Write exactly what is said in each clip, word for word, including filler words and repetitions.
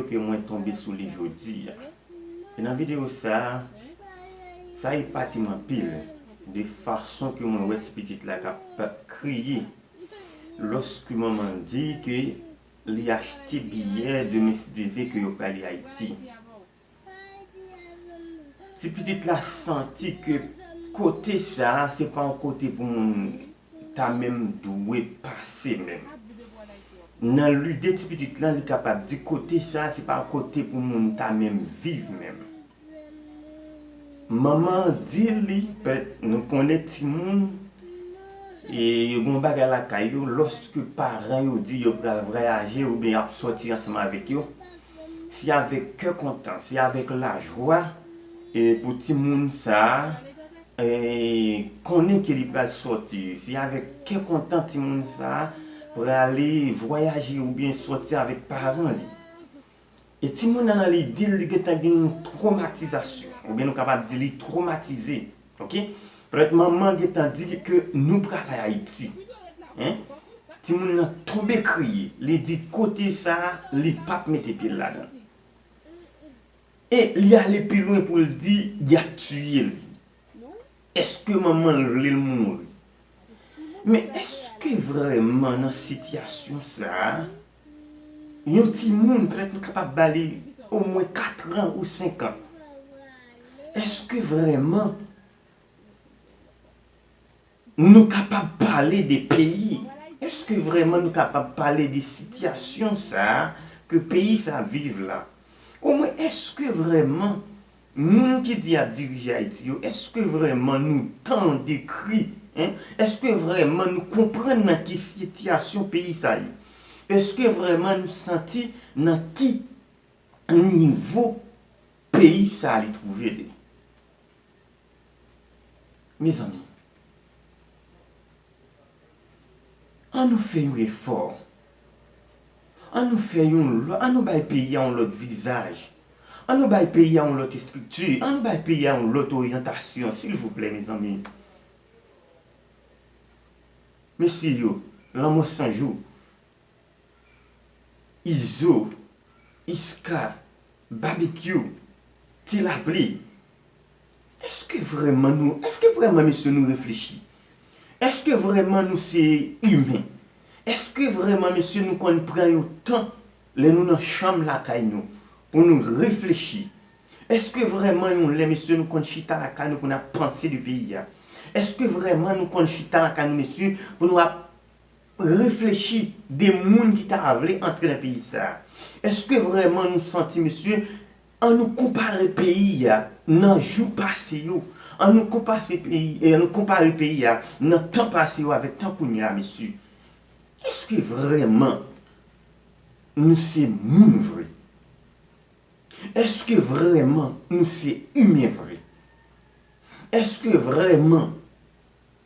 ke mwen tonbe sou li jodi a. E nan videyo sa a, sa epate m anpil de fason ke mwen wè ti pitit la k ap kriye lòske manman l di ke li achte biyè demen si Dye vle ke yo prale Ayiti. Ti pitit la santi ke kote sa a, se pa yon kote pou moun ta menm dwe pase menm. Nan lide ti pitit lan, li kapab di kote sa a, se pa yon kote pou moun ta menm viv menm. Manman an di li, pètèt nou konnen timoun, e yo gen yon bagay lakay yo, lòske paran yo di yo pral vwayaje oubyen y ap sòti ansanm avèk yo, se avèk kè kontan, se avèk lajwa, e pou timoun sa a, e konnen ke li pral sòti, se avèk kè kontan timoun sa a prale vwayaje oubyen sòti avèk paran li. E timoun nan, nan lide l, li gentan gen yon twomatizasyon, oubyen nou kapab di li twomatize. Oke? Pètèt manman gentan di li ke nou pral Ayiti. Hein? Timoun nan tonbe kriye. Li di kote sa a, li p ap mete pye l ladan. E li ale pi lwen pou l di y ap tiye li. Èske manman l vle l mouri? Men èske vrèman nan sitiyasyon sa a, yon timoun, pètèt nou kapab ba li omwen kat an ou senk an, èske vrèman nou kapab pale de peyi? Èske vrèman nou kapab pale de sitiyasyon sa a ke peyi sa a viv la? Omwen, èske vrèman moun ki di y ap dirije Ayiti yo, èske vrèman nou tande kri, hein? Èske vrèman nou konprann nan ki sitiyasyon peyi sa ye? Èske vrèman nou santi nan ki nivo peyi sa li twouve li? Mezanmi, ann nou fè yon efò. Ann nou fè yon lò-, ann nou bay peyi a yon lòt vizaj. Ann nou bay peyi a yon lòt estrikti. Ann nou bay peyi a yon lòt oryantasyon, silvouplè, mezanmi. Mesye yo, Lanmò San Jou, Izo, Iska, Babekyou, Ti Lapli. Èske vrèman nou, èske vrèman, mesye, nou reflechi? Èske vrèman nou se imen? Èske vrèman, mesye, nou konn pran yon tan lè nou nan chanm lakay nou pou nou reflechi? Èske vrèman yon lè, mesye, nou konn chita lakay nou pou n ap panse de peyi a? Èske vrèman nou konn chita lakay nou, mesye, pou nou ap reflechi de moun ki ta vle antre nan peyi sa a? Èske vrèman nou santi, mesye, ann nou konpare peyi a nan jou pase yo, ann nou konpase peyi, e ann nou konpare peyi a nan tan pase yo avèk tan kounye a, mesye? Èske vrèman nou se moun vre? Èske vrèman nou se imen vre? Èske vrèman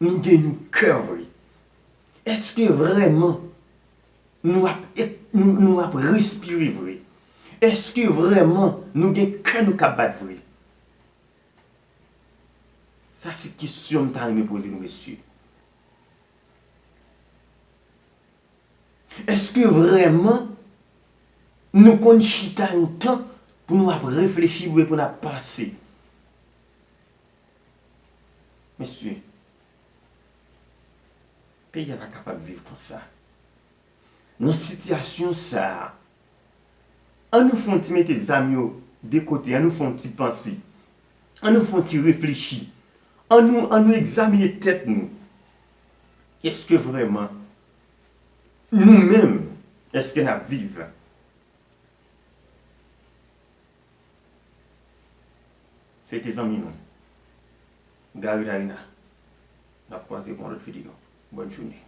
nou gen yon kè vre? Èske vrèman nou ap, nou, nou ap respire vre? Èske vrèman nou gen kè nou k ap bat vre? Sa se kesyon m ta renmen poze nou, mesye. Èske vrèman nou konn chita yon tan pou nou ap reflechi, pou n ap panse? Mesye, peyi a pa kapab viv konsa. Nan sitiyasyon sa a, ann nou fè yon ti mete zam yo de kote, ann nou fè yon ti panse, ann nou fè yon ti reflechi, ann nou, ann nou egzamine tèt nou. Èske vrèman nou menm, èske n ap viv? Se te zanmi nou, Gary Darina. N ap kwaze pou yon lòt videyo. Bòn jounen.